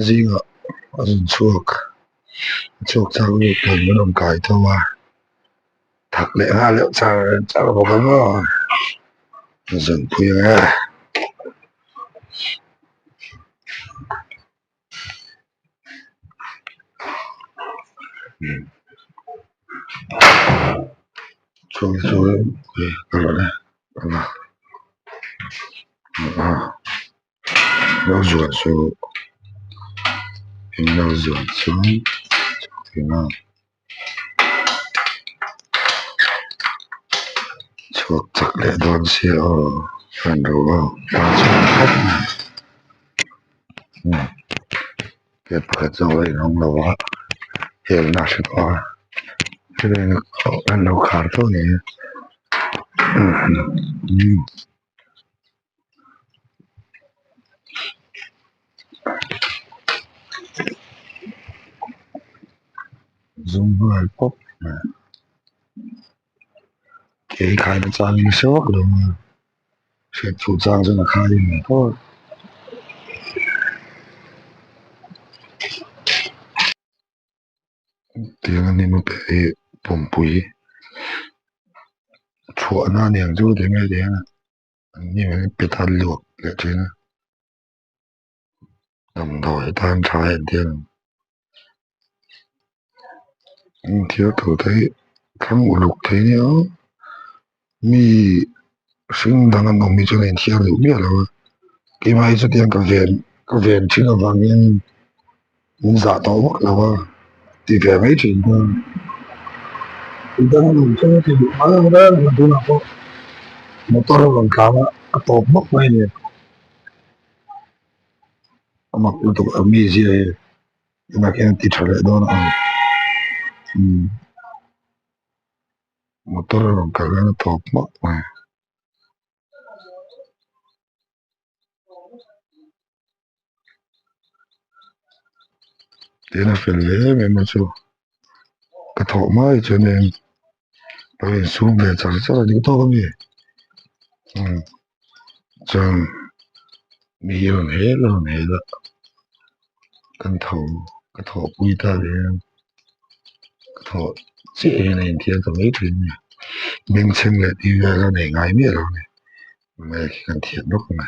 Zingah a rawn chhuak a chhuak chak lutuk thei min rawn kai tho a thak leh nghal deuh char char bawk a maw zanpui ang e. Chuan chuan lo zuan chu in lo zuan chu chhuak chak leh dawn sia aw fan ro aw gate pakhat zawk a inhawng lo a helna a hre tawh a an lo khar tawh a ni. Zum nghal pawp mai ke khai na chang in hre vak lo a hriat fuh chang chuan a khai mai tawp. Tiang a hnim a pe hi pumpui chhuahna a ni ang chu ti mai tiang a. An hnim hi pe tan luak leh thin a damdawi tan tha en tir ang thil tur te hi thlang uluk thei nia mi hring dang an awm hi chuan a inthiar duh miah lo a keimah hi chutiang ka ven ka ven thin avangin min zah tawh vak lo a ti ve mai thin kha midang an awm chuan a ti duh mai ang reng a tunah pawh motor a rawn tlan a a tawp hmak mai a ni a mak lutuk a mizia hi tunah khian a ti tha leh dawn a ang umm motor a rawn kal hian a tawp hmak mai. Tin a fel ve em em a chu ka thawh mai chuanin ka insum ve char char a ni tawk a mi umm chuan mi hi rawn hel a rawn hel a kan tho ka thawhpui ta hian ka thawh chiah hian a inthiar ta mai thin a ni bengchheng leh tih vel a nei ngai miah lo a ni mai khi kan thiam bawk a ni.